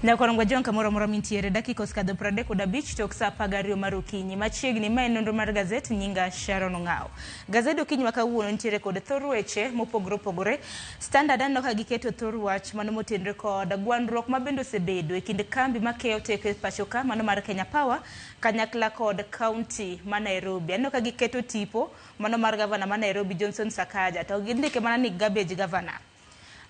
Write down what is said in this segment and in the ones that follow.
Nyakwar Jong kamoro amora mintiere dakika osekadho 35 tok saa 12 mar okinyi. Machiegni ma en nonro mar gazet nyinga Sharon Ong'aw. Gazed okinyi ma kawuono nitiere kod thor weche mopogore opogore. Standard aneno ka giketo thor wach mano motenre kod gwandruok ma bende osebedo e kind kambi makeyo teko e pacho ka mano mar Kenya Power kanyakla kod kaunti ma Nairobi. Aneno ka giketo tipo mano mar gavana ma Nairobi Johnson Sakaja to gindike mana ni garbage governor.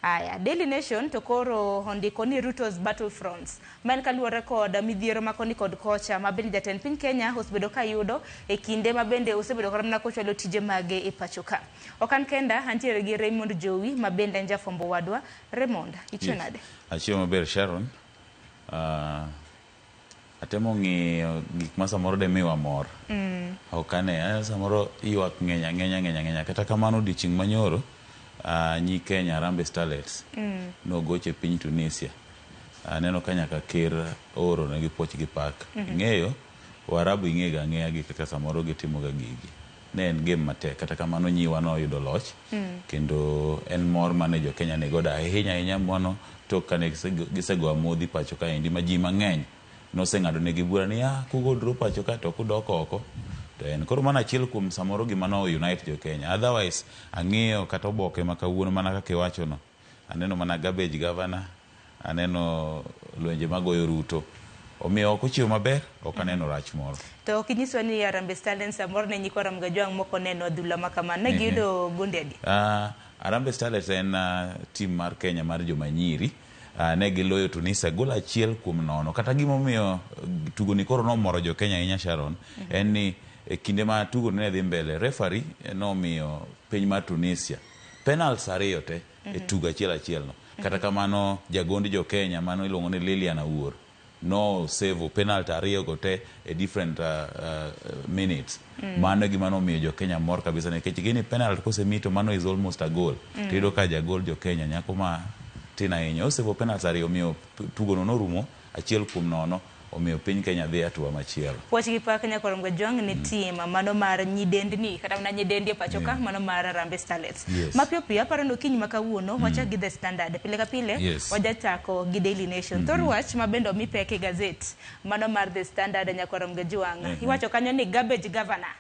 Aya, Daily Nation to koro ondiko ni Ruto's battlefronts. Ma en kaluwore kod midhiero ma koni kod kocha ma bende jatend piny Kenya osebedo ka yudo e kinde ma bende osebedo kata mana kochwalo tije mage e pacho ka. Ok an kenda, antiere gi Raymond Jowi ma bende en jafwambo wadwa. Raymond, ichiew nade? Achiew maber Sharon. Atemo ng'iyo gik ma samoro de miwa mor. Ok ane, aneno samoro ywak ng'eny ang'enya ng'eny ang'enya. Kata kamano odiochieng' manyoro, nyi Kenya Harambee Starlets nogocho e piny Tunisia. Aneno ka nyaka ker ooro negi puoch gi pak. Ing'eyo, Waarabu ing'e ga ang'eya gi kaka samoro gitimo ga gigi. Ne en game matek, kata kamano nyiwa noyudo loch. Kendo en mor mane jo Kenya nigodo ahinya ahinya mano tok kane gisego amodhi pacho kaendi ma ji mang'eny noseng'ado negi bura ni ah, kugo draw pacho ka to kudok oko to en koro mano achiel kuom samoro gima no unite jo Kenya. Otherwise ang'iyo kata oboke ma kawuono mana kaka iwacho no, aneno mana garbage governor, aneno lwenje magoyo Ruto. Omiyo ok ochiwo maber, ok aneno rach moro. To ok inyiswa ni Harambee Starlets samoro ne nyikwa Ramogi Ajwang' mok oneno adhula ma kamano. Ne giyudo gonde adi? Harambee Starlets en team mar Kenya mar joma nyiri. Ne giloyo Tunisia gol 1-0. Kata gimomiyo tugoni koro nomoro jo Kenya ahinya Sharon, en ni e kinde ma tugo ne dhi mbele, referee nomiyo piny mar Tunisia penalts 2 te e tugo achiel achiel no. Kata kamano jagond jo Kenya mano iluongo ni Lilian Awuor no save penalty 2 go te e different minutes. Mano e gima nomiyo jo Kenya mor kabisa nikech gini penalty kosemi to mano is almost a goal. To iyudo ka jagol jo Kenya nyako ma tin ahinya osavo penalty 2 omiyo tugono norumo 1-0 omiyo piny Kenya dhi hatua machielo. Puoch gi pak nyakwar Ajwang' ne team mano mar nyidendni kata mana nyidendi e pacho ka mano mar Harambee Starlets. Mapiyo piyo aparo ni okinyi ma kawuono wachak gi The Standard. Pile ka pile wajachako gi Daily Nation. Thor wach ma bende omi pek e gazet mano mar The Standard nyakwar Ajwang'. Iwacho kanyo ni garbage governor.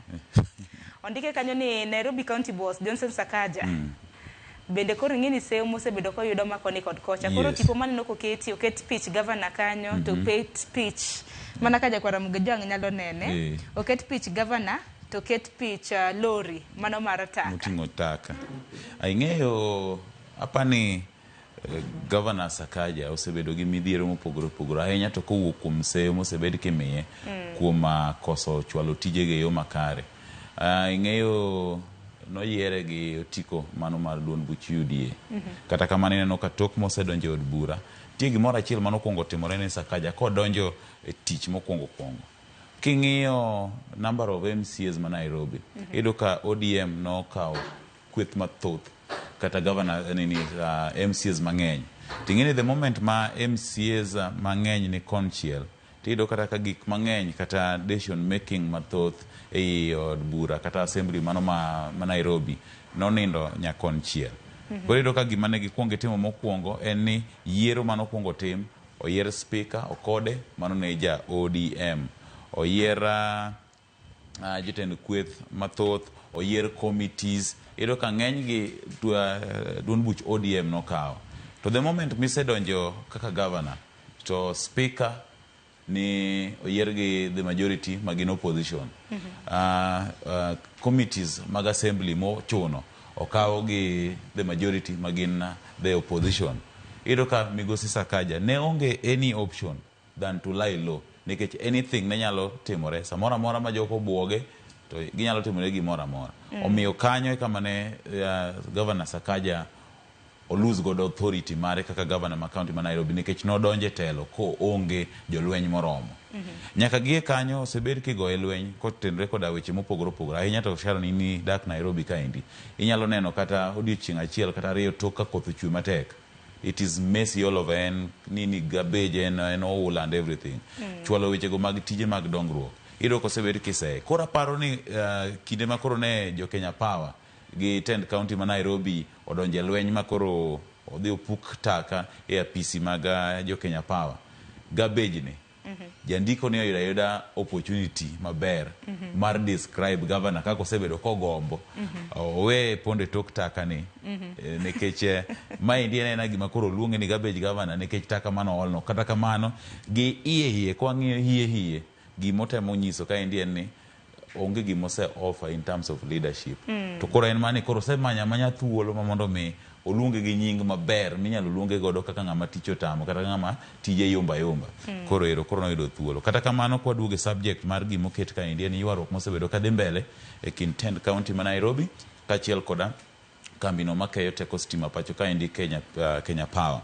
Ondike kanyo ni Nairobi County Boss Johnson Sakaja. Bende koro ing'e ni seyo mosebedo koyudo ma koni kod kocha. Koro tipo maneno koketi, oket pich governor kanyo, to oket pich mana ka jakwar Ramogi Ajwang' nyalo nene. Oket pich governor to oket pich lori mano mar taka. Moting'o taka. Ing'eyo apani Governor Sakaja osebedo gi midhiero mopogore opogore ahinya to kowuok kuom seyo mosebed kimiye kuom koso chwalo tijege e yo makare. Ing'eyo noyiere gi otiko mano mar duond buch UDA. Kata kamano ineno ka tok mosedonjo e od bura, nitie gimoro achiel mane okwongo timore ne Sakaja kodonjo e tich mokwongo kwongo. King'iyo number of MCAs ma Nairobi, iyudo ka ODM nokawo kweth mathoth kata governor nini MCAs mang'eny. Ting'e ni the moment ma MCAs mang'eny ni konchiel, tiyudo kata ka gik mang'eny kata decision making mathoth ei od bura kata assembly mano ma Nairobi nonindo nyakonchiel. Koro iyudo ka gima ne gikuongo gitimo mokwongo en ni yiero mane okwongo tim, oyier speaker Okode mano ne ja ODM. Oyier jotend kweth mathoth, oyier committees, iyudo ka ng'eny gi duond buch ODM nokawo. To the moment misedonjo kaka governor, to speaker ni oyier gi the majority ma gin opposition. Committees mag assembly mochuno okaw gi the majority ma gin the opposition. Iyudo ka migosi Sakaja ne onge any option than to lie low nikech anything ne nyalo timore samoro amora ma joko obuoge to ginyalo timore gimoro amora. Omiyo kanyo e kama ne Governor Sakaja olose godo authority mare kaka governor ma county ma Nairobi nikech nodonjo e telo koonge jolweny moromo. Nyaka gie kanyo osebed kigoye lweny kotenore koda weche mopogore opogore. Ahinya to Sharon in idak Nairobi kaendi. Inyalo neno kata odiochieng' achiel kata ariyo tok ka koth ochwe matek. It is messy all over en nini garbage en oula and everything. Chwalo wechego mag tije mag dongruok. Iyudo kosebed kiseye. Koro aparo ni kinde ma koro ne jo Kenya Power gi tend county ma Nairobi odonje lweny ma koro odhi opuk taka e apisi mag jo Kenya Power. garbage ni jandiko ni oyudo ayuda opportunity maber mar describe governor kaka osebedo kogombo owe pondo e tok taka ni nikech maendi en aena gima koro oluonge ni garbage governor nikech taka mano oolno. Kata kamano gi iye iye kwang'iyo hiye hiye gimotemo nyiso kaendi en ni onge gima ose offer in terms of leadership. To koro en mani koro osemanyo amanya thuolo ma mondo mi oluonge gi nying maber minyalo luonge godo kaka ng'ama tich otamo kata ng'ama tije yomba yomba. Koro ero koro noyudo thuolo. Kata kamano kwaduogo e subject mar gima oket kaendi en ywaruok mosebedo kadhi mbele e kind tend county ma Nairobi kaachiel koda kambino makeyo teko stima pacho kaendi Kenya, Kenya Power.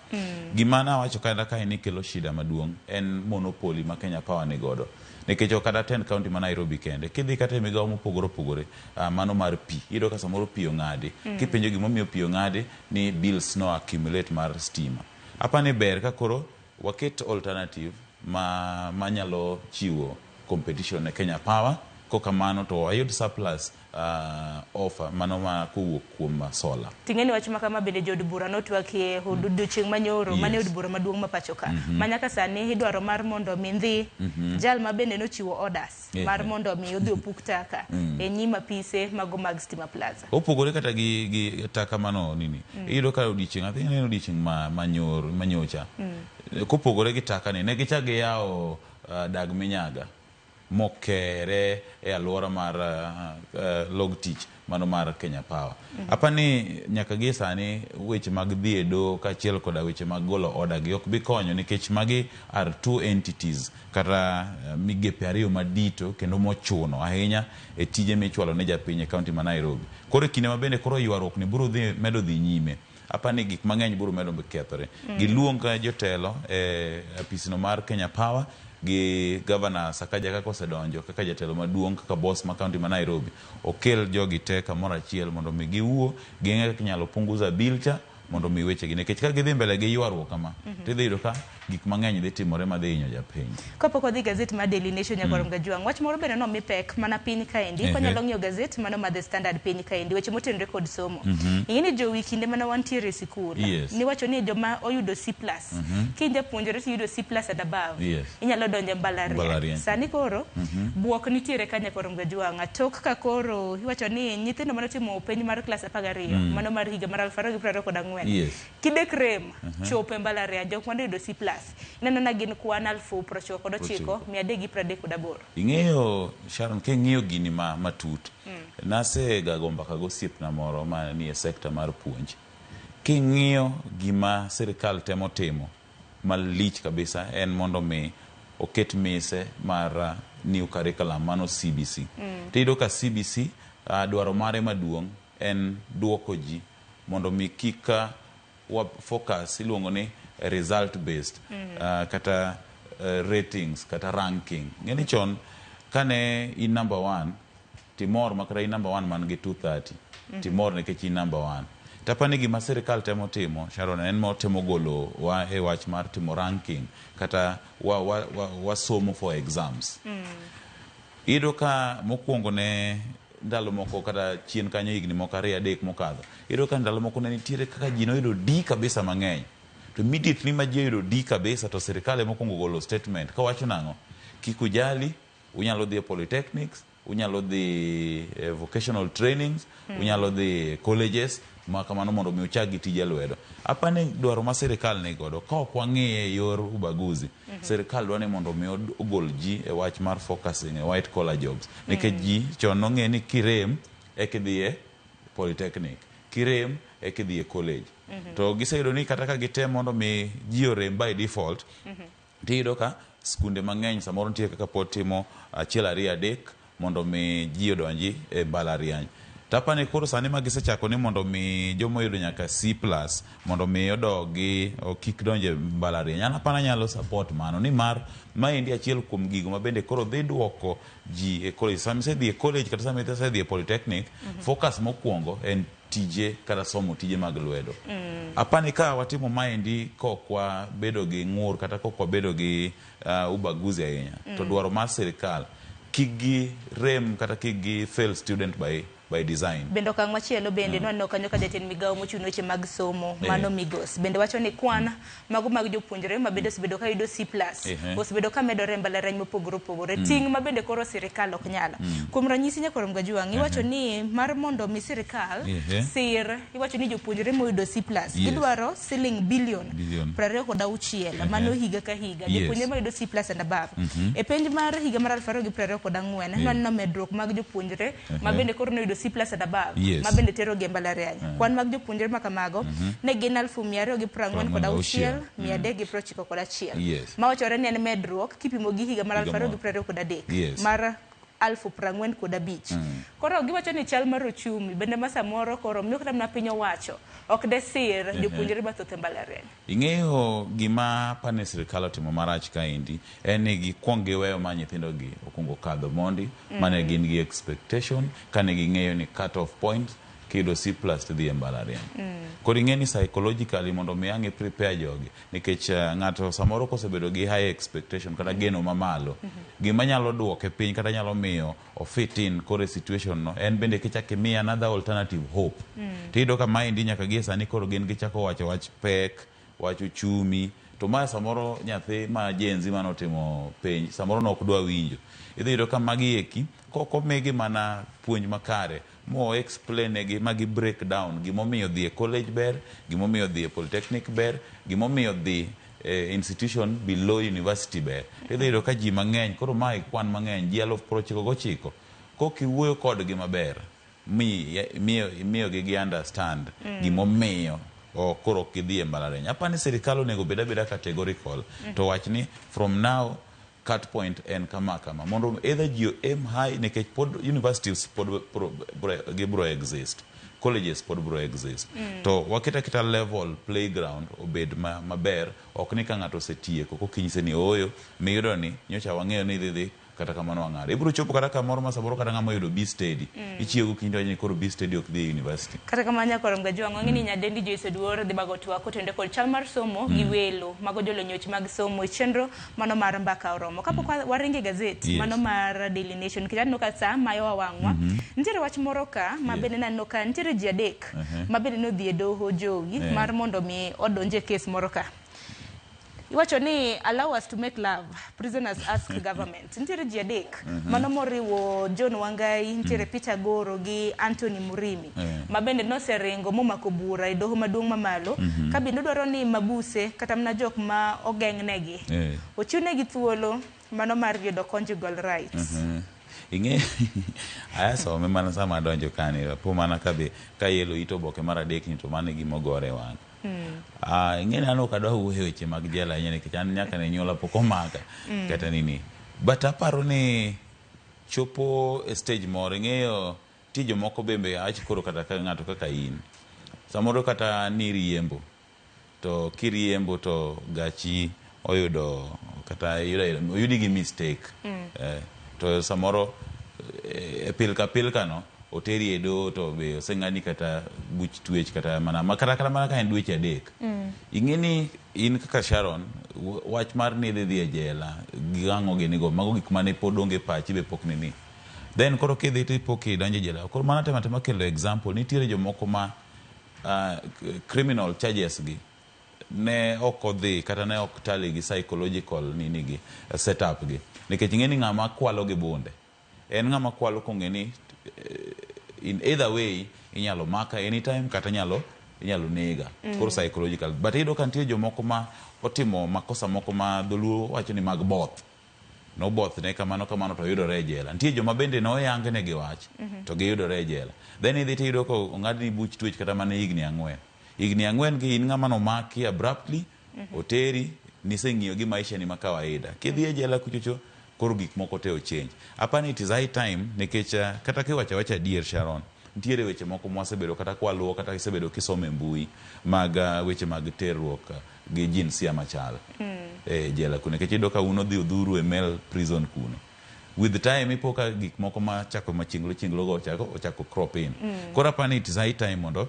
Gima nawacho kata kae ni kelo shida maduong' en monopoly ma Kenya Power ni godo. Nikech ok kata tend county ma Nairobi kende, kidhi kata e migawo mopogore opogore, mano mar pi, iyudo ka samoro pi ong'adi. Kipenjo gimomiyo pi ong'adi, ni bills no accumulate mar stima. Apani ber ka koro waket alternative ma manyalo chiwo competition ne Kenya Power, kokamano to wayud surplus offer mano ma kowuok kuom solar. Ting'e ni wach ma kama bende jood bura notwakie odiochieng' manyoro mane od bura maduong' ma pacho ka. Ma nyaka sani idwaro mar mondo mi ndhi jal ma bende nochiwo orders mar mondo mi odhi opuk taka e nyim apise mago mag Stima Plaza. Opogore kata gi taka mano nini. Iyudo ka odiochieng' I think en odiochieng' ma manyor manyocha. Kopogore gi taka ni ne gichak giyawo dag minyaga mokere e alwora mar log tich mano mar Kenya Power. Apani nyaka gie sani weche mag dhi e doho kaachiel koda weche mag golo order gi ok bi konyo nikech magi are two entities kata migepe ariyo madito kendo mochuno ahinya e tije michwalo ne japiny e county ma Nairobi. Koro e kinde ma bende koro ywaruok ni biro dhi medo dhi nyime, apani gik mang'eny biro medo kethore. Giluong jotelo e apisno mar Kenya Power gi Governor Sakaja kaka osedonjo kaka jatelo maduong' kaka boss ma county ma Nairobi okel jogi te kamoro achiel mondo mi giwuo ging'e kaka inyalo punguza bill cha mondo mi wechegi nikech ka gidhi mbele gi ywaruok kama tidhi yudo ka gik mang'eny dhi timore madhi hinyo japiny. Kapok wadhi gazet mar Daily Nation nyaka mm. Gajwang', wach moro bende nomi pek mana piny kaendi. Kwanyalo ng'iyo gazet mano mar The Standard piny kaendi, weche motenore kod somo. Ing'e ni jowi kinde mane wantiere e sikul, niwacho ni joma oyudo C plus, ka in japuonjre to iyudo C plus and above, inyalo donjo e mbalariany. Sani koro buok nitiere ka nyakwar Gajwang'. Tok ka koro iwacho ni nyithindo mane otimo penj mar klas 12, mano mar higa mar 2024, kidek rem chopo e mbalariany, jok mane oyudo C plus, ineno na gin kwan 99,338. Ing'eyo Sharon, king'iyo gini ma matut, nasega go mbaka gosiepna moro ma nie sekta mar puonj. King'iyo gima sirikal temo timo malich kabisa en mondo mi oket mise mar new curriculum mano CBC. Tiyudo ka CBC dwaro mare maduong' en duoko ji mondo mi kik wa focus iluongo ni result based kata ratings kata ranking. Ng'eni chon kane in number 1 timor makata in number 1 man gi 230 timor nikech in number 1. Tapani gima sirikal temo timo Sharon en motemo golo wa e wach mar timo ranking kata wa somo for exams. Iyudo ka mokwongo ne ndalo moko kata chien kanyo higni moko 2 3 mokadho, iyudo ka ndalo moko ne nitiere kaka ji noyudo D kabisa mang'eny. To immediately ma ji oyudo D kabisa to sirikal ema okwongo golo statement kawacho nang'o? Kik ujali, unyalo dhi e polytechnics, unyalo dhi e vocational trainings, unyalo dhi e colleges ma kamano mondo mi uchak gi tije lwedo. Apani dwaro ma sirikal ni godo ka ok wang'iye e yor ubaguzi, sirikal dwa ni mondo mi ogol ji e wach mar focusing e white collar jobs. Nikech ji chon nong'e ni kirem eka idhi e polytechnic, kirem eka idhi e college. To giseyudo ni kata ka gitem mondo mi ji orem by default, tiyudo ka skunde mang'eny samoro nitie kaka pod timo 1 2 3 mondo mi ji odonji e mbalariany. Tapani koro sani ma gisechako ni mondo mi joma oyudo nyaka C plus mondo mi odogi kik donje mbalariany. An apana nyalo support mano nimar maendi achiel kuom gigo ma bende koro dhi duoko ji e college. Sama isedhi e college kata sama isedhi e polytechnic, focus mokwongo en tije kata somo tije mag lwedo. Apani ka watimo maendi kok wabedo gi ng'ur kata kok wabedo gi ubaguzi ahinya, to dwaro mar sirikal kik gi rem kata kik gi fail student by by design. Bende okang' machielo bende nwaneno kanyo ka jatend migawo mochung' ne weche mag somo mano Migos bende wacho ni kwan mago mag jopuonjre ma bende osebedo ka yudo C plus osebedo ka medore e mbalariany mopogore opogore ting' ma bende koro sirikal ok nyal. Kuom ranyisi Nyakwar Mgajwang' iwacho ni mar mondo mi sirikal sir iwacho ni jopuonjre moyudo C plus gidwaro siling bilion Billion. 26 mano higa ka higa jopuonjre mayudo C plus and above. E penj mar higa mar 2024 nwaneno medruok mag jopuonjre ma bende koro noyudo C plus and above ma bende tero gi e mbalariany. Kwan mag jopuonjre ma kamago ne gin 244,391 mawachore ni en medruok kipimo gi higa mar 2023 mar 45,000. Koro giwacho ni chal mar ochumi bende ma samoro koro miyo kata mana piny owacho ok desir jopuonjre mathoth e mbalariany. Ing'eyo gima pane sirikal otimo marach kaendi en ni gikuong giweyo ma nyithindo gi okuongo kadho mondi mane gin gi expectation kane ging'eyo ni cut off point kiyudo C plus tidhi e mbalariany. Koro ing'e ni psychologically mondo mi ang' i prepare jogi nikech ng'ato samoro kosebedo gi high expectation kata geno mamalo gima nyalo duoke piny kata nyalo miyo o fit in koro e situation no en bende kichak imiye another alternative hope tiyudo ka maendi nyaka gie sani koro gin gichako wacho wach pek wach uchumi to ma samoro nyathi ma Gen Z manotimo penj samoro nok dwa winjo idhi yudo ka magi eki kok omigi mana puonj makare mo explain negi ma gi break down gimomiyo dhi e college ber gimomiyo dhi e polytechnic ber gimomiyo dhi e institution below university ber tidhi yudo ka ji mang'eny koro mae kwan mang'eny ji 99,000 kok iwuoyo kodgi maber miyo gi understand gimomiyo ok koro ok gidhi e mbalariany. Apani sirikal onego bed abeda categorical to wach ni from now cut point en kama kama mondo either ji aim high nikech pod universities pod gibro exist, colleges pod bro exist to waket aketa level playground obed maber ok ni ka ng'ato osetieko kokinyise ni ooyo miyudo ni nyocha wang'eyo ni idhi dhi kata kamano wang'ado ibiro chopo kata kamoro ma samoro kata ng'ama oyudo B steady ichiew gokinyi to iwacho ni koro B steady ok dhi e university. Kata kamano Nyakwar Mgajwang' wang'e ni nyadendi Joyce Oduor dhi bago twak kotenore kod chal mar somo gi welo mago jolony weche mag somo e chenro mano mar Mbaka Oromo. Kapok waringo e gazet mano mar Daily Nation nikech aneno ka sa mayowa wang'wa. Nitiere wach moro ka ma bende naneno ka nitiere ji adek ma bende nodhi e doho jowi mar mondo mi odonj e kes moro ka. Iwacho ni allow us to make love, prisoners ask government. Nitiere ji adek mano moriwo John Wangai, nitiere Peter Goro gi Anthony Murimi ma bende noseringo momako bura e doho maduong' mamalo ka bende dwaro ni mabuse kata mana jok ma ogeng'negi ochiwnegi thuolo mano mar yudo conjugal rights. Ing'e aya some mana sama adonjo kani apo mana kabe kayelo it oboke mar adek ni to mano e gima ogore e wang'a. Ing'e ni an ok adwa wuoyo e weche mag jela ahinya nikech an nyaka ne nyuola pok omaka kata nini. But aparo ni chopo e stage moro ing'eyo nitie jomoko bende awach koro kata ka ng'ato kaka in samoro kata niriembo to kiriembo to gachi oyudo kata oyudi gi mistake to samoro e pilka pilka no oteri e doho to be oseng'adni kata buch twech kata mana kata mana ka en dweche adek ing'e ni in kaka Sharon wach mar ni idhi dhi e jela gi ang'o gini go mago gik mane pod onge e pachi be pok nini then koro kidhi to ipo kidonjo e jela koro mano temo atema kelo example nitiere jomoko ma criminal charges gi ne ok odhi kata ne ok tally gi psychological nini gi setup gi nikech ing'e ni ng'ama kwalo gi bunde en ng'ama kwalo kong'e ni in either way inyalo maka anytime kata inyalo nega koro psychological but iyudo ka nitie jomoko ma otimo makosa moko ma dholuo wacho ni mag both nobothne kamano kamano to yudore e jela nitie joma bende noyangne gi wach to giyudore e jela then idhi tiyudo ka ong'adni buch twech kata mana higni 4 higni 4 gi in ng'ama nomaki abruptly oteri niseng'iyo gi maisha ni ma kawaida kidhi e jela kuchocho koro gik moko te ochange apani it is high time nikech kata kiwacho awacha adier Sharon nitiere weche moko mwasebedo kata kwaluwo kata isebedo kisomo e mbui mag weche mag terruok gi jinsia machal e jela kuno nikech iyudo ka un odhi udhuru e male prison kuno with time ipo ka gik moko machako machinglo chinglo go ochako crop in koro apani it is high time mondo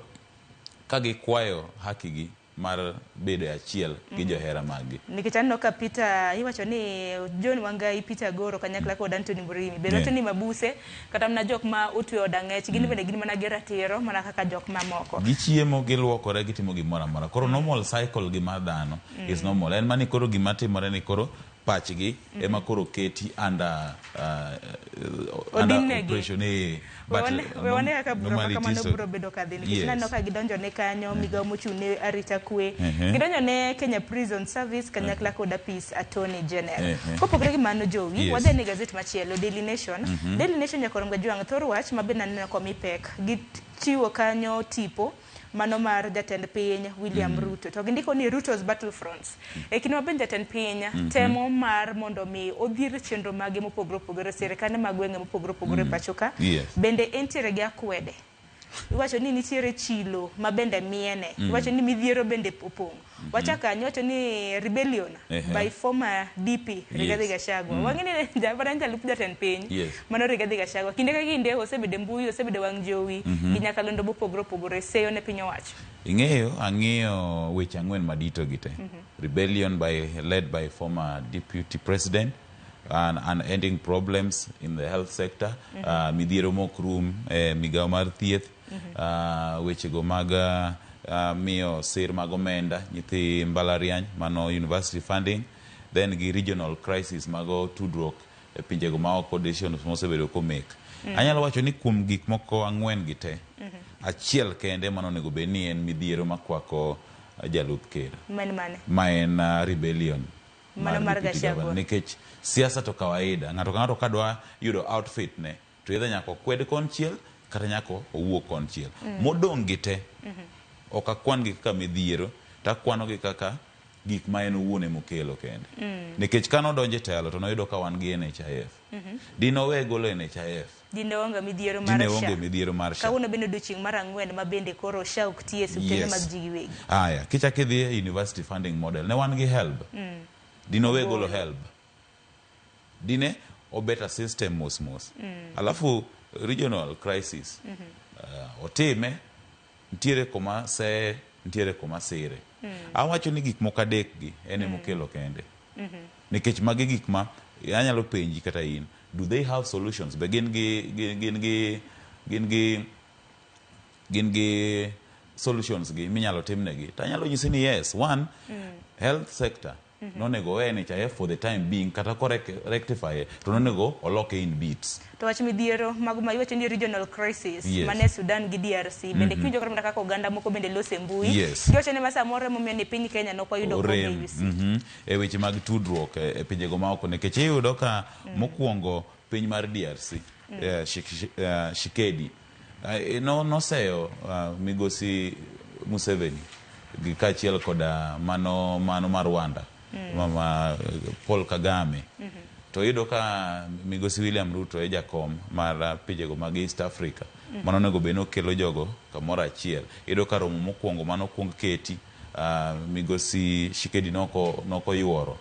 ka gikwayo haki gi. mar bedo e achiel gi johera maggi. Nikech aneno ka Peter iwacho ni John Wangai, Peter Goro kanyakla kod Anthony Murimi bende wacho ni mabuse kata mana jok ma otwe od ang'ech gin bende gin mana gi ratiro mana kaka jok mamoko. Gichiemo, giluokore, gitimo gimoro amora. Koro normal cycle gi mar dhano is normal. En mani koro gima timore ni koro pachgi ema koro keti under under Odinnegi. operation eh, but We wane kaka bura ma normally it kamano is biro bedo kadhi nikech naneno ka gidonjo ne kanyo migawo mochung' ne arita kwe, gidonjo ne Kenya Prison Service kanyakla kod apis Attorney General. Kopogore gi mano Jowi, wadhi ne gazet machielo Daily Nation. Daily Nation nyakorom Gajwang' thor wach ma bende aneno komi pek. Gichiwo kanyo tipo mano mar jatend piny William Ruto. To gindiko ni Ruto's battlefronts. E kinde ma bende jatend piny temo mar mondo mi odhir chenro mage mopogore opogore, sirikande mag gwenge mopogore opogore e pacho ka, bende entiere gi akwede. Iwacho ni nitiere chilo ma bende miene. Iwacho ni midhiero bende opong'. Wacha kanyo iwacho ni rebellion by former DP Rigathi Gachagua. Wang'e ni en jalup jatend piny mano Rigathi Gachagua. Kinde ka kinde osebedo e mbui, osebedo e wang' jowi gi nyakalondo mopogore opogore seyo ne piny owacho. Ing'eyo, ang'iyo weche ang'wen madito gi te. Rebellion by, led by former deputy president and ending problems in the health sector, midhiero mok rum e migawo mar thieth, wechego mag miyo sir mag omenda nyithi mbalariany mano university funding, then gi regional crisis mago tudruok e pinjego maoko, decisions mosebedo komek. Anyalo wacho ni kuom gik moko ang'wen gi te, achiel kende mano onego bed ni en midhiero makwako jalup ker. Man mane? Ma en rebellion Mano mar deputy Gachagua. governor. Nikech siasa to kawaida, ng'ato ka ng'ato kadwa yudo outfit ne, to either nyaka okwed konchiel kata nyaka owuo konchiel. Modong' gi te, ok akwan gi kaka midhiero, to akwano gi kaka gik ma en owuon emokelo kende. Nikech kane odonjo e telo to noyudo ka wan gi NHIF. Dinowe golo NHIF, Dine onge midhiero mar dine SHA. onge midhiero mar SHA. Kawuono bende odiochieng' mar ang'wen ma bende koro SHA ok tiye e osiptende mag ji giwegi. Aya, kichak idhi e university funding model, ne wan gi HELB. Dinowe golo HELB. Dine obetter system mos mos. Alafu regional crisis otime, nitiere kuma seye, nitiere kuma sire. Awacho ni gik moko adek gi en emokelo kende. Nikech magi gik ma anyalo penji kata in, do they have solutions? Be gin gi solutions gi minyalo timnegi? To anyalo nyisi ni yes. One, health sector nonego owe NHIF for the time being, kata ko rectify to nonego oloke in bits. To wach midhiero mago ma iwacho ni regional crisis mane Sudan gi DRC bende kiwinjo kata mana kaka oganda moko bende lose e mbui, giwacho ni ma samoro emomiyo ni piny Kenya nok wayudo kombe Orem AUC. E weche mag tudruok e pinjego maoko, nikech iyudo ka mokwongo piny mar DRC, Tshisekedi noseyo migosi Museveni gi kaachiel koda mano mar Rwanda, mama Paul Kagame. To iyudo ka migosi William Ruto e jakom mar pinjego mag East Africa, mano onego bed ni okelo jogo kamoro achiel. Iyudo ka romo mokwongo manokwong keti, migosi Tshisekedi nokoyuoro.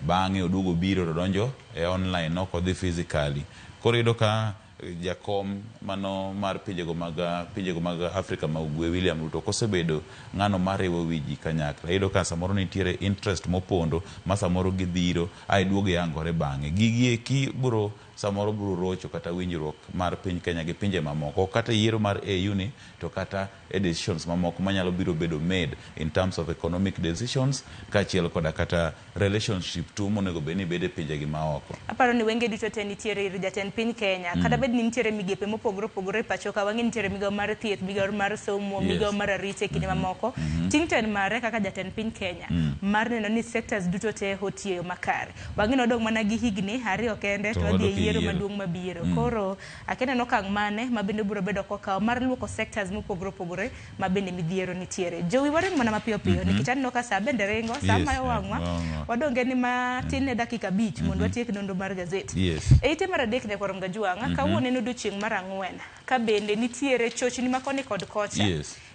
Bang'e oduogo biro to donjo e online, nokodhi physically. Koro iyudo ka jakom mano mar pinjego mag Afrika ma Ugwe, William Ruto, kosebedo ng'ano mariwo wi ji kanyakla. Iyudo ka samoro nitiere interest mopondo ma samoro gidhiro ae duogo yangore bang'e. Gigi eki biro samoro biro rocho kata winjruok mar piny Kenya gi pinje mamoko, kata e yiero mar AU ni to kata e decisions mamoko manyalo biro bedo made in terms of economic decisions, kaachiel koda kata relationship tu monego bed ni bedo e pinjegi maoko. Aparo ni wenge duto te nitiere ir jatend piny Kenya. Kata bed ni nitiere migepe mopogore opogore e pacho ka, wang'e nitiere migawo mar thieth, migawo mar somo, migawo mar arita e kinde mamoko. Ting' to en mare kaka jatend piny Kenya mar neno ni sectors duto te otiyo makare. Wang'e ni wadong' mana gi higni 2 kende to To wadhi e wadok e yiero yiero. maduong' mabiro. Koro akia neno okang' mane ma bende biro bedo kokawo mar luoko sectors mopogore opogore ma bende midhiero nitiere. Jowi, waring mana mapiyo piyo nikech aneno ka saa bende ringo, saa mayo wang'wa. Wang'wa. Wadonge ni matin ne dakika 5 mondo watiek nonro mar gazet. E ite mar adek ne Kwarom Gajwang', kawuono en odiochieng' mar ang'wen ka bende nitiere chochni ma koni kod kocha.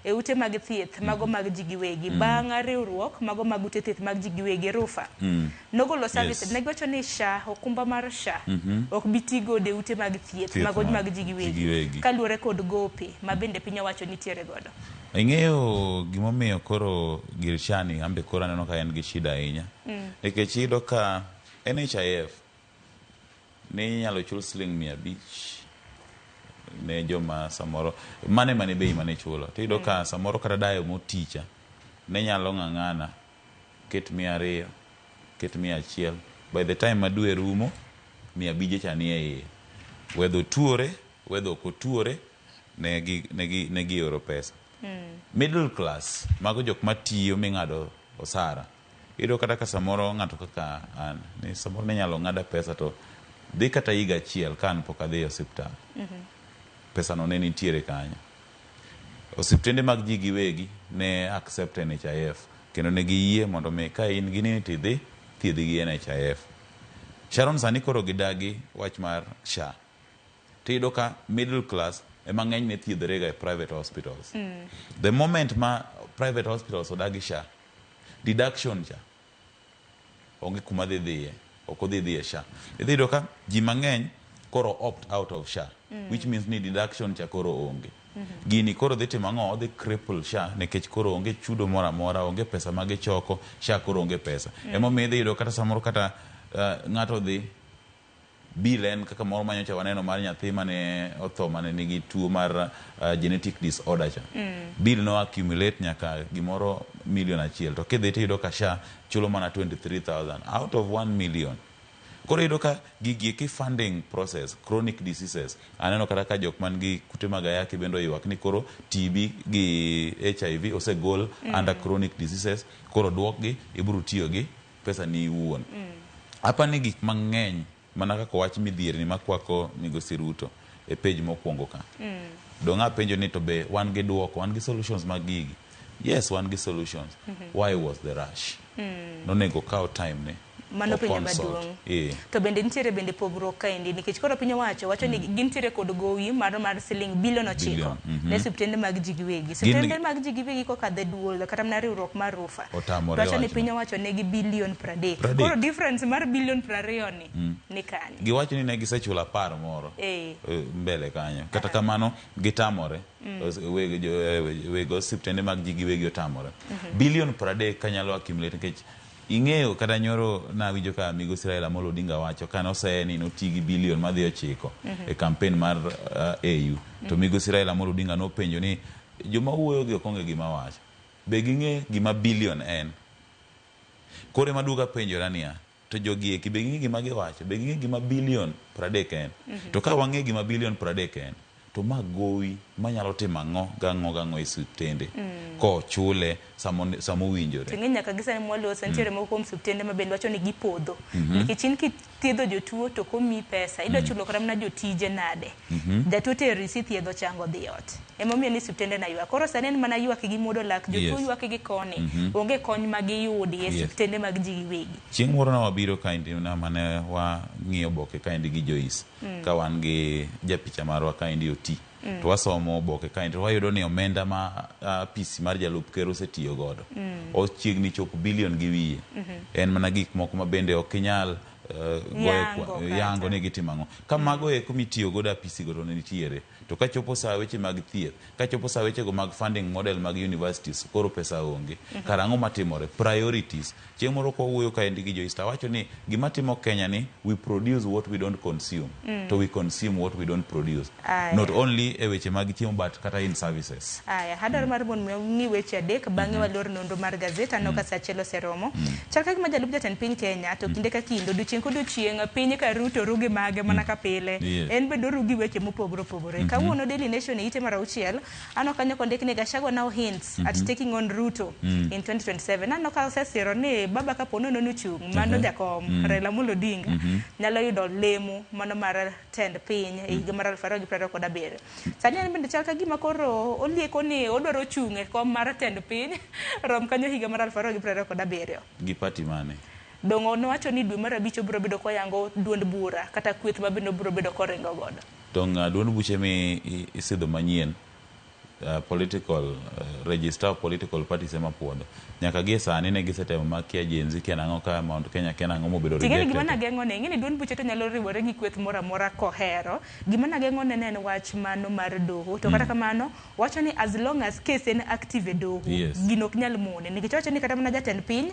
e ute mag thieth mago mag ji giwegi bang' riwruok mago mag ute thieth mag ji giwegi RUPHA nogolo services. Ne giwacho ni SHA, okumba mar SHA ok bi ti godo e ute mag thieth Thieth mago mag mag ji ji giwegi giwegi. kaluwore kod gope ma bende piny owacho nitiere godo. Ing'eyo gimomiyo koro gir SHA ni ambe koro aneno ka en gi shida ahinya. Nikech iyudo ka NHIF ne inyalo chul siling 500 ne joma samoro mane mane bei mane ichulo. To iyudo ka samoro kata dayo moticha ne nyalo ng'ang'ana ket 200, ket 100. By the time ma dwe rumo, 500 cha nie iye. Whether otuore, whether ok otuore, ne gioro pesa. Middle class, mago jok matiyo ming'ado osara. Iyudo kata ka samoro ng'ato kaka an, ni samoro ne nyalo ng'ada pesa to dhi kata higa achiel ka an pok adhi e osiptal. Pesa no ne nitiere kanyo. Osiptende mag ji giwegi ne accept NHIF kendo ne giyie mondo mi ka in gi nini tidhi thiedhi gi NHIF. Sharon sani koro gidagi wach mar SHA. Tiyudo ka middle class ema ng'enyne thiedhore ga e private hospitals. The moment ma private hospitals odagi SHA, deduction cha onge kuma dhi dhiye, ok odhi dhi e SHA. Idhi yudo ka ji mang'eny koro opt out of SHA, which means ni deduction cha koro onge. Gini koro dhi timo ang'o? Odhi cripple SHA nikech koro onge chudo moro amora, onge pesa ma gichoko, SHA koro onge pesa. Emomiyo idhi yudo kata samoro kata ng'ato dhi bill en kaka moro manyocha waneno mar nyathi mane otho mane nigi tuo mar genetic disorder cha. Bill no accumulate nyaka gimoro 1 million to kidhi tiyudo ka SHA chulo mana 23,000 out of 1 million. Koro iyudo ka gigi eki funding process, chronic diseases, aneno kata ka jok man gi kute mag ayaki bende oywak ni koro TB gi HIV osegol under chronic diseases, koro duokgi ibiro tiyo gi pesa ni iwuon. Apa ni gik mang'eny mana kaka wach midhierni makwako migosi Ruto e page mokwongo ka. Dong' apenjo ni to be wan gi duoko, wan gi solutions mag gigi? Yes, wan gi solutions. Why was the rush? Nonego kaw time ne. Mano penjo o-consult. maduong'. Eh. To bende nitiere bende pogruok kaendi nikech koro piny owacho wacho ni gintiere kod gowi mar siling bilion 9 Bilion, ne osiptende mag ji giwegi. Osiptende mag ji giwegi kokadho e duol kata mana riwruok mar RUPHA. Otamore Wacho ni wachno. piny owacho nigi bilion 30. 30. Koro difference mar bilion 20 ni ni kanye? Giwacho ni ne gisechulo 10 moro mbele kanyo. Kata kamano gitamore. Weg osiptende mag ji giwegi otamore. Bilion 30 kanyalo accumulate nikech ing'eyo kata nyoro nawinjo ka migosi Raila Amolo Odinga wacho kane oseye ni noti gi bilion madhi 9 e campaign mar AU. To migosi Raila Amolo Odinga nopenjo ni joma wuoyo gi ok ong'e gima wacho. Be ging'e gima bilion en? Koro ema duogo apenjora niya, to jogi eki be ging'e gima giwacho? Be ging'e gima bilion 30 en? To ka wang'e gima bilion 30 en, to ma gowi manyalo timo ang'o gang'o gang'o e osiptende kochule samowinjore. To ing'e nyaka gi sani mwaloso nitiere moko kuom osiptende ma bende wacho ni gipodho. Nikech in kithiedho jotuo to ok omiyi pesa, idwa chulo kata mana jotije nade. Jatuo tero receipt thiedho ochango odhi ot. Emomiyo ni osiptende na ywak. Koro sani en mana ywak gi muodo lak, jotuo ywak gi koni. Onge kony ma giyudi e osiptende mag ji giwegi. Chieng' moro ne wabiro kaendi na mane wang'iyo oboke kaendi gi Joyce ka wan gi japicha marwa kaendi Oti. To wasomo oboke kaendi to wayudo ni omenda ma apisi mar jalup ker osetiyo godo ochiegni chopo bilion gi wiye. En mana gik moko ma bende ok inyal goyo Yango kata. Yango ni gitimo ang'o. Ka mago eko mitiyo godo apisi go to ne nitiere. To kachopo sa weche mag thieth, kachopo sa wechego mag funding model mag universities, koro pesa onge. Karang'o matimore? Priorities. Chieng' moro kwawuoyo kaendi gi Joyce tawacho ni gima timo Kenya ni we produce what we don't consume to we consume what we don't produce. Aya. Not only e weche mag chiemo but kata in services. Aya, adwaro mar mondo mi wang'i weche adek bang'e walor nonro mar gazet aneno ka sa achiel oseromo. Chal ka gima jalup jatend piny Kenya to kinde ka kinde odiochieng' kodiochieng' piny ka Ruto ru gi mage mana ka pile. En bende oru gi weche mopogore opogore. Kawuono Daily Nation e ite mar 6 aneno kanyo kondik ni Gachagua now hints at taking on Ruto in 2027. Aneno ka osesiro ni baba kapo nono nochung' mano jakom Raila Amolo Odinga nyalo yudo lemo mano mar tend piny e higa mar 2027. Sani en bende chal ka gima koro olieko ni odwaro chung' e kom mar tend piny rom kanyo higa mar 2027. Gi party mane? Dong' nowacho ni dwe mar abich obiro bedo koyango duond bura kata kweth ma bende obiro bedo koringo godo. To duond buche mi isidho manyien Political register of political parties ema puodho. Nyaka gie sani ne gisetemo ma kia Gen Z, kia nang'o ka Mount Kenya, kia nang'o mobedo Ting'eni gima rejected. nageng'o ne, ing'eni duond buche to nyalo riwore gi kweth moro amora kohero. Gima nageng'o ne ne en wach mano mar doho. To kata kamano, wacho ni as long as case en active e doho, gino ok nyal mone. Nikech wacho ni kata mana jatend piny,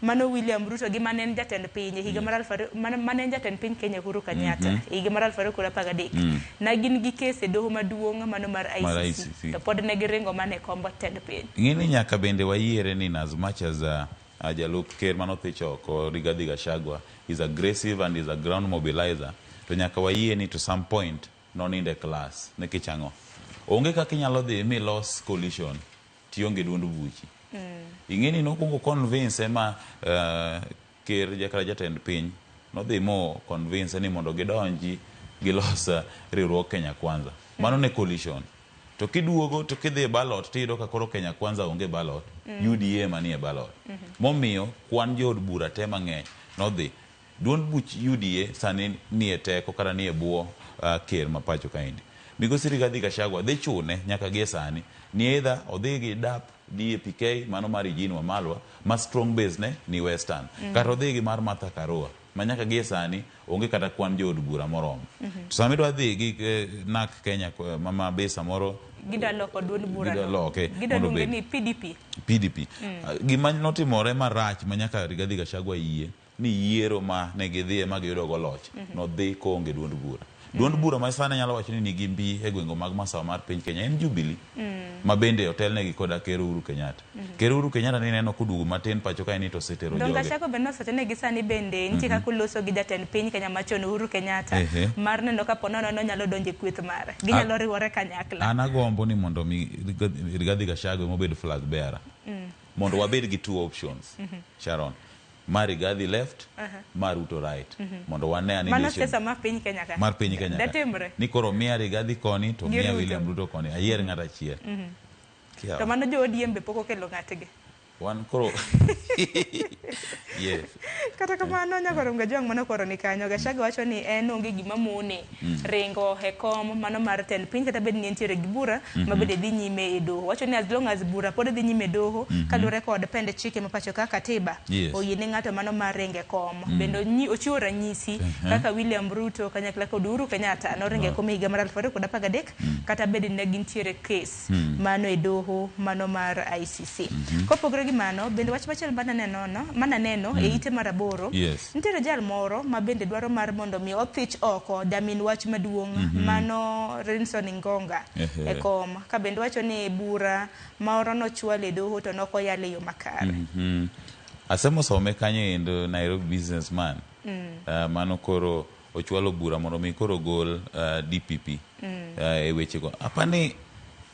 mano William Ruto gi mane en jatend piny e higa mar 2000, mane en jatend piny Kenya Uhuru Kenyatta e higa mar 2013. Ne gin gi case e doho maduong' mano mar Mar ICC. ICC. To pod ne giringo mana e komb tend piny. Ing'e ni nyaka bende wayiere ni in as much as jalup ker manothich oko Rigathi Gachagua is aggressive and is a ground mobilizer, to nyaka wayie ni to some point nonindo e class. Nikech ang'o? Onge kaka inyalo dhi milos coalition tionge duond buchi. Ing'e ni nokwongo convince ma ker kata jatend piny nodhi mo convince ni mondo gidonji gilos riwruog Kenya Kwanza. Mano ne coalition. To kiduogo to kidhi e ballot tiyudo ka koro Kenya Kwanza onge ballot, UDA manie ballot. Momiyo kwan jood bura te mang'eny nodhi. Duond buch UDA sani nie teko kata nie bwo ker ma pacho kaendi. Migosi Rigathi Gachagua dhi chune nyaka gie sani ni either odhi gi DAP DAPK mano mar Eugene Wamalwa ma strong base ne ni Western, kata odhi gi mar Martha Karua ma nyaka gie sani onge kata kwan jood bura moromo. To sama idwa dhi gi NARC Kenya ma be samoro Gidwa loko duond bura gidwa no. loke Gidwa mondo luonge obed ni PDP. PDP. Gima notimore marach ma nyaka Rigathi Gachagua yie ni yiero ma ne gidhiye ma giyudo go loch nodhi koonge duond bura. Duond bura ma sani anyalo wacho ni nigi mbi e gwenge mag masawa mar piny Kenya en Jubilee ma bende otelnegi koda Ker Uhuru Kenyatta. Ker Uhuru Kenyatta ni neno koduogo matin pacho kae ni to osetero Donge joge. Gachagua bende nosewacho ni gi sani bende nitie kaka oloso gi jatend piny Kenya machon Uhuru Kenyatta mar neno ka po nono nonyalo donjo e kweth mare. Ginyalo riwore kanyakla. An agombo ni mondo mi Rigathi Gachagua mobed flag bearer. Mondo wabed gi two options. Sharon. Ma Rigathi left, ma Ruto right. Mondo wane ane Mano nation siasa mar piny Kenya ka. mar piny Kenya ka. Datimre. Ni koro miya Rigathi koni to Gi miya Ruto. William Ruto koni. Ayier ng'at achiel. Kiawa. To mano jo ODM be pok okelo ng'atgi. Wan koro yes. Kata kamano Nyakoro Mgajwang' mano koro ni kanyo. Gachagua wacho ni en onge gima mone ringo e kom mano mar tend piny kata bed ni entiere gi bura ma bende dhi nyime e doho. Wacho ni as long as bura pod dhi nyime e doho kaluwore kod pend chike ma pacho ka katiba oyie ne ng'ato mano mar ringo e kom. Bende ochiwo ranyisi kaka William Ruto kanyakla kod Uhuru Kenyatta noringo e kom e higa mar 2013 kata bed ni ne gintiere case mano e doho mano mar ICC. Kopogore gi mano, bende wach machielo mananeno e ite mar 8, nitiere jal moro ma bende dwaro mar mondo mi othich oko jamin wach maduong' mano Renson Ingonga e kom, ka bende wacho ni bura ma oro nochwal e doho to nokoyal e yo makare. Asemo some kanyo endo Nairobi businessman. Mano koro ochwalo bura mondo mi koro gol DPP e wechego. Apani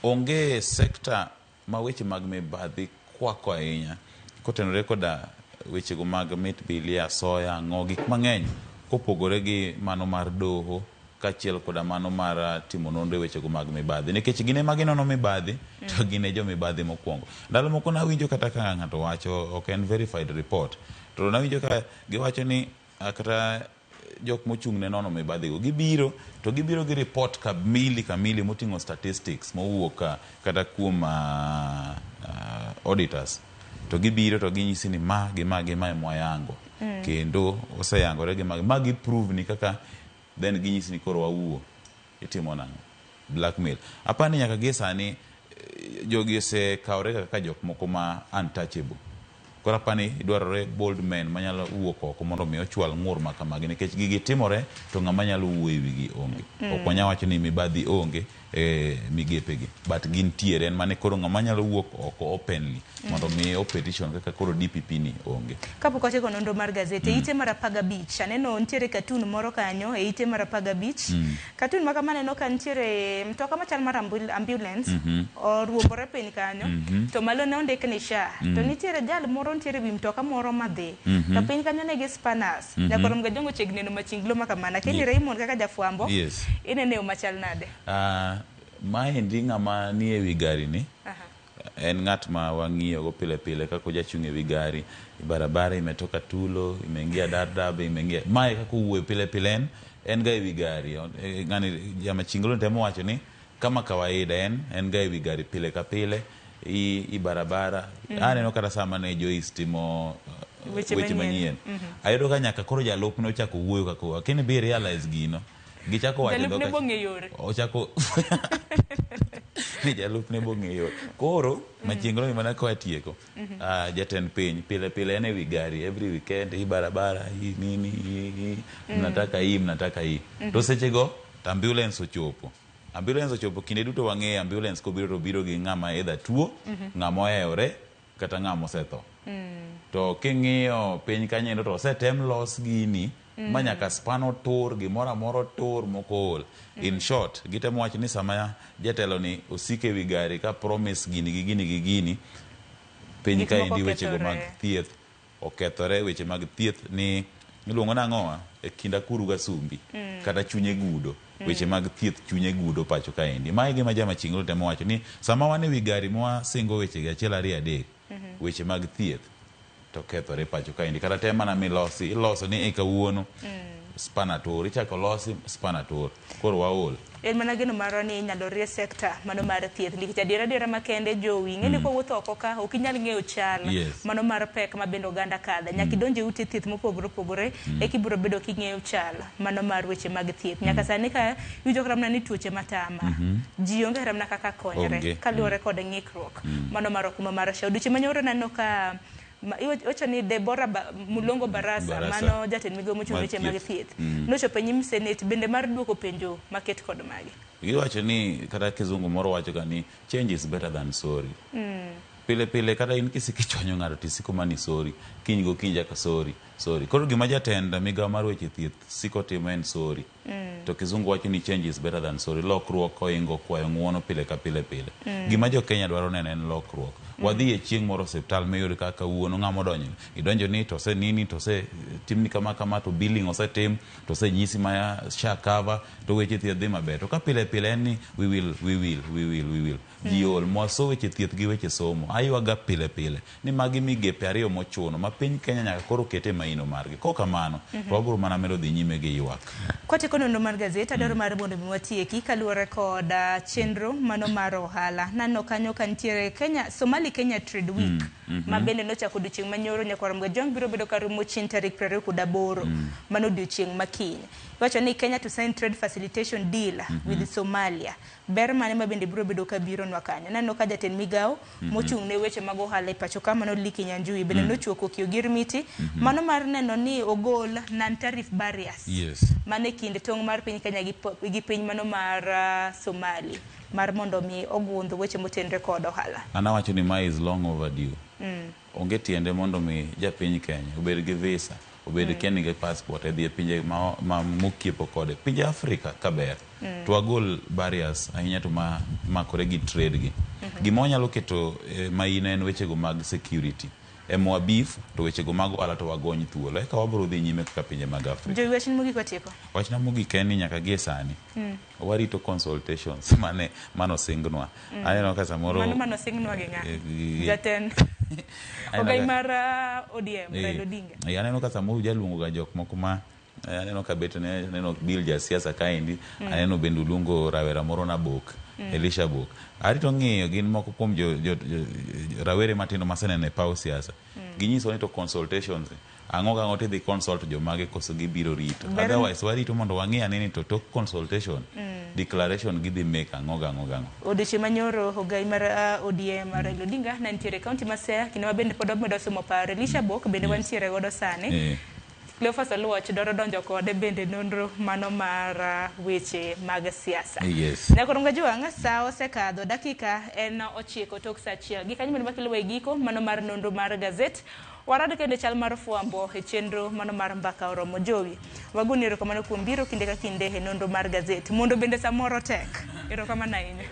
onge sekta ma weche mag mibadhi kwako ahinya kotenore koda wechego mag mit bilia, soya, ang'o, gik mang'eny kopogore gi mano mar doho kaachiel koda mano mar timo nonro e wechego mag mibadhi. Nikech gin ema ginono mibadhi to gin e jo mibadhi mokwongo. Ndalo moko nawinjo kata ka ng'ato wacho, ok en verified report, to nawinjo ka giwacho ni kata jok mochung' ne nono mibadhi go gibiro to gibiro gi report kamili kamili moting'o statistics mowuok kata kuom auditors, to gibiro to ginyisi ni ma gi ma gi ma ema wayango kendo oseyangore gi ma gi prove ni kaka then ginyisi ni koro wawuo itimo nang'o blackmail. Apani nyaka gie sani jogi osekawore kaka jok moko ma untouchable. Koro apani dwarore bold men manyalo wuok oko mondo mi ochwal ng'ur ma kamagi nikech gigi timore to ng'ama nyalo wuoyo e wigi onge. Ok wanyal wacho ni mibadhi onge e migepegi, but gintiere, en mane koro ng'ama nyalo wuok oko openly mondo mi o petition kaka koro DPP ni onge. Kapok watieko nonro mar gazet, e ite mar 15, aneno nitiere cartoon moro kanyo e ite mar 15. Cartoon ma kama aneno ka nitiere mtoka machal mar ambulance oruombore piny kanyo, to malo ne ondik ni SHA. To nitiere jal moro nitiere wi mtoka moro madhi. To piny kanyo nigi spanners. Nyakoro Mgajongo chiegni neno machinglo ma kamano. Kenny Raymond kaka jafwambo, inene yo machal nade? Maendi ng'ama nie wi gari ni en ng'at ma wang'iyo go pile pile kaka ojachung' e wi gari, barabara imetoka Tulo, imeingia Dardab, imeingia mae kaka owuoyo pile pile en ga e wi gari. Ng'ani jamachinglo temo wacho ni Kama kawaida en en ga ewi gari pile ka pile i, i barabara. Aneno kata sama ne Joyce timo Weche weche manyien. manyien. Ayudo ka nyaka koro jalupne ochako wuoyo kaka lakini be realize gino. Gichako wacho Jalupne dhok bong'e yore. Ochako ni jalupne bong'e yore. Koro machieng'no mana ka watieko. Jatend piny pile pile en ewi gari every weekend hii barabara hii nini hii hii mnataka hii mnataka hii. To sechego to ambulance ochopo. Ambulance ochopo kinde duto wang'eyo ambulance kobiro to biro gi ng'ama either tuo, ng'ama ohewore kata ng'ama osetho. To king'iyo piny kanyo to osetem los gini ma nyaka span otur, gimoro amora otur moko ool. In short, gitemo wacho ni sama jatelo ni osiko ewi gari ka promise gini gi gini gi gini, piny Gik moko kaendi wechego mag okethore. thieth okethore, weche mag thieth ni iluongo nang'owa e kind akuru gasumbi kata chunye gudo. Weche mag thieth chunye gudo pacho kaendi. Mae gima jama chieng' temo wacho ni sama wan ewi gari mwasingo wechegi achiel ariyo adek, weche mag thieth to kethore pacho kaendi. Kata tem mana milosi, iloso ni e kawuono span atur, ichako losi span atur. Koro waol. En mana geno marwa ni inyalo rie sekta mano mar thieth nikech adiera adiera makende jowi ing'e ni kwawuotho oko ka ok inyal ng'eyo chal mano mar pek ma bende oganda kadhe nyaka idonj e ute thieth mopogore opogore eka ibiro bedo king'eyo chal mano mar weche mag thieth nyaka sani ka iwinjo kata mana ni tuoche matama ji onge kata mana kaka konyre Onge. kaluwore kod ng'ikruok mano mar okumba mar SHA. Odiochieng' manyoro naneno ka iwacho ni Deborah Mulongo Barasa, Barasa. mano jatend migawo mochung' Mar weche mag thieth. thieth nochopo e nyim senate bende mar duoko penjo maket kod magi. Giwacho ni kata kizungu moro wacho ga ni change is better than sorry. Pile pile kata in kisiko ichwanyo ng'ato tisiko mana ni sorry, kiny gokinyi chako sorry, sorry. Koro gima jatend migawo mar weche thieth siko timo en sorry. To kizungu wacho ni change is better than sorry. Lokruok oingo kwayo ng'uono pile ka pile pile. Gima jo Kenya dwaro neno en lokruok. Wadhi e chieng' moro osiptal miyud ka kawuono ng'ama odonjo idonjo ni to osenini to osetimni kama kama to billing osetim to osenyisi ma SHA cover to weche thieth dhi maber. To ka pile pile en ni we will, we will, we will, we will. Ji ol mwaso weche thieth gi weche somo. Aywaga pile pile ni magi migepe ariyo mochuno ma piny Kenya nyaka koro kete maino margi. Kok kamano to wabiro mana medo dhi nyime gi ywak. Kwatieko nonro mar gazet, adwaro mar mondo mi watieki kaluwore kod chenro mano mar ohala. Naneno kanyo ka nitiere Kenya, Somali Kenya Trade Week ma bende nochako odiochieng' manyoro nyakwar Mgajwang' biro bedo karumo chieng' tarik 28 mano odiochieng' makiny. Iwacho ni Kenya to sign trade facilitation deal with Somalia. Ber mane ma bende biro bedo ka bironwa kanyo. Naneno ka jatend migawo mochung' ne weche mag ohala e pacho ka mano Lee Kinyanjui bende nochwako okiyo gir miti mano mar neno ni ogol non tariff barriers mano e kind tong' mar piny Kenya gi piny mano mar Somali mar mondo mi ogundh weche motenre kod ohala. An awacho ni mae is long overdue. Onge tiende mondo mi japiny Kenya obed gi visa, obed kia ni gi passport e dhi e pinje ma mokiepo kode. Pinje Afrika kaber to wagol barriers ahinya to ma makore gi trade gi. Gima wanyalo keto maino en wechego mag security. Ema wa beef to wechego mag ohala to wagony thuolo. Eka wabiro dhi nyime kaka pinje mag Afrika. Jowi wachni mogik watieko. Wachna mogik en ni nyaka gie sani warito consultations mane manosingnwa. Aneno ka samoro Mano manosingnwa gi ng'a? Jatend ogai mar ODM Raila Odinga. Aneno ka samoro ujaluongo ga jok moko ma aneno ka bet ne aneno Bill jasiasa kaendi, aneno bende uluongo rawera moro Nabok, Elisha Bok. Arito ng'iyo gin moko kuom jo rawere matindo maseneno e paw siasa. Ginyiso ni to consultations ang'o gang'o tidhi consult jomage koso gibiro rito. Otherwise warito mondo wang'i ane ni to tok consultation declaration gidhi make ang'o gang'o gang'o. Odiochieng' manyoro ogai mar ODM Raila Odinga ne nitiere e kaunti ma Siaya kinde ma bende pod wamedo somo paro. Elisha Bok bende wantiere godo sani. Cleophas Oluoch dwaro donjo kode bende nonro mano mar weche mag siasa. Nyakoro Mgajwang' sa osekadho dakika en 9 tok sa 1. Gikanyo bende makelo e giko mano mar nonro mar gazet. Warad kendo chal mar fwambo e chenro mano mar mbaka oromo jowi. Wagoni erokamano kuom biro kinde ka kinde e nonro mar gazet. Mondo bende samoro tek. Erokamano ahinya.